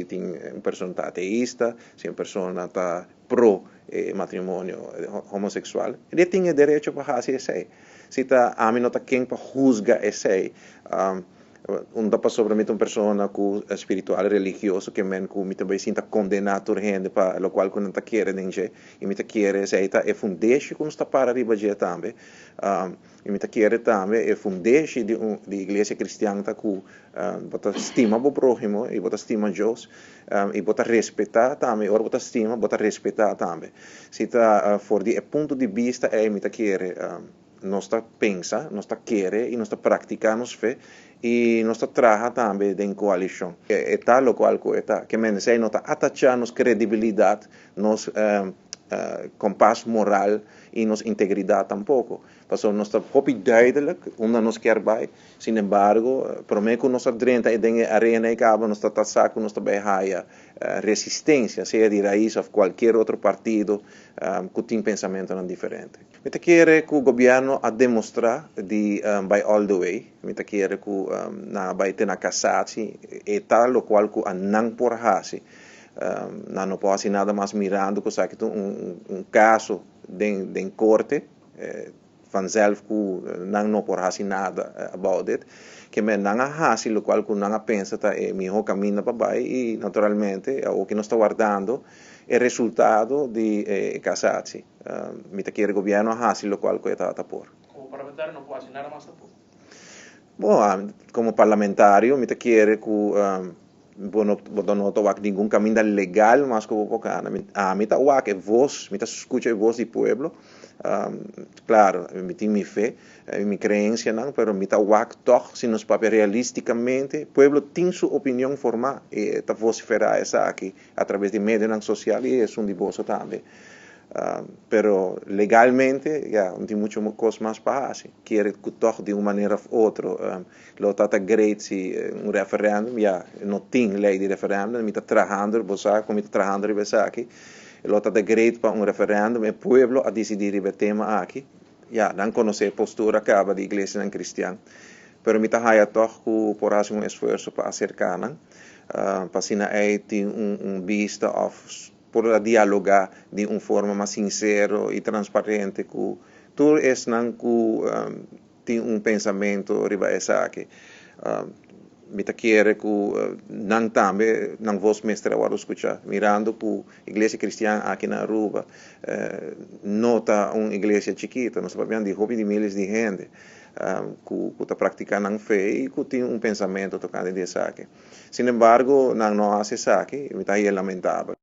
Si tin un persona ta ateista, si un persona ta pro matrimonio homosexual, e tin e derecho pa hasi esei. Si ta ami no ta ken pa husga esei. Un ta pasobra mi ta un persona ku spiritual, religioso, ke men ku mi ta bai sinta kondená tur hende pa lokual ku nan ta kere den dje. I mi ta kere esei ta e fundeshi ku nos ta para riba dje tambe. I mi ta kere tambe e fundeshi di un di iglesia kristian ta ku bo ta stima bo próhimo i bo ta stima Dios i bo ta respetá tambe. Ora bo ta stima, bo ta respetá tambe. Si ta for di e punto di bista ei mi ta kere nos ta pensa, nos ta kere i nos ta praktiká nos fe i nos ta traha tambe den koalishon. E ta lokual ku e ta. Ke men esei no ta atachá nos kredibilidat, nos kompas moral i nos integridat tampoko. Pasobra nos ta hopi duidelijk unda nos kier bai. Sin embargo, promé ku nos a drenta den e arena ei kaba, nos ta ta sa ku nos ta bai haya resistencia, sea di Raiz òf kualkier otro partido ku tin pensamentonan diferente. Mi ta kere ku gobièrnu a demostrá di bai all the way. Mi ta kere ku nan a bai te na kasatsi. E ta lokual ku a nan por hasi. Nan no por hasi nada mas mirando ku esaki ta un kaso den korte. Vanzelf ku nan no por hasi nada about it. Ke men nan a hasi lokual ku nan a pensa ta e mihó kaminda pa bai i naturalmente awoki nos ta wardando e resultado di e kasatsi. Mi ta kere gobièrnu a hasi lokual ku e tabata por. Komo parlamentario no por hasi nada mas tampoco? Bon, komo parlamentario mi ta kere ku bo no bo no ta wak ningun kaminda legal mas ku bo por kana. Ami ta wak e vos, mi ta skucha e vos di pueblo. Klaro, mi tin mi fe, mi kreensianan, pero mi ta wak tòg si nos papia realistikamente, pueblo tin su opinion formá i ta vosiferá esaki a traves di medionan sosial i esun di boso tambe. Pero legalmente, ya, no tin mucho kos mas pa hasi. Kere ku tòg di un manera òf otro lo ta ta great si un referèndum, ya, no tin lei di referèndum, mi ta trahando, bo sa ku mi ta trahando riba esaki, lo ta ta great pa un referèndum, e pueblo a disidí riba e tema aki. Ya, nan konosé e postura kaba di iglesianan kristian, pero mi ta haya tòg ku por hasi un esfuerso pa aserká nan, pa asina ei tin un bista òf por a dialogá di un forma mas sinsero i transparente ku tur esnan ku tin un pensamentu riba esaki. Mi ta kere ku nan tambe, nan vos mester a wòrdu skuchá, mirando ku iglesia kristian aki na Aruba no ta un iglesia chikito, nos ta papiando di hopi di miles di hende ku ta praktiká nan fe i ku tin un pensamentu tokante di esaki. Sin embargo, nan no a hasi esaki, mi ta haña lamentabel.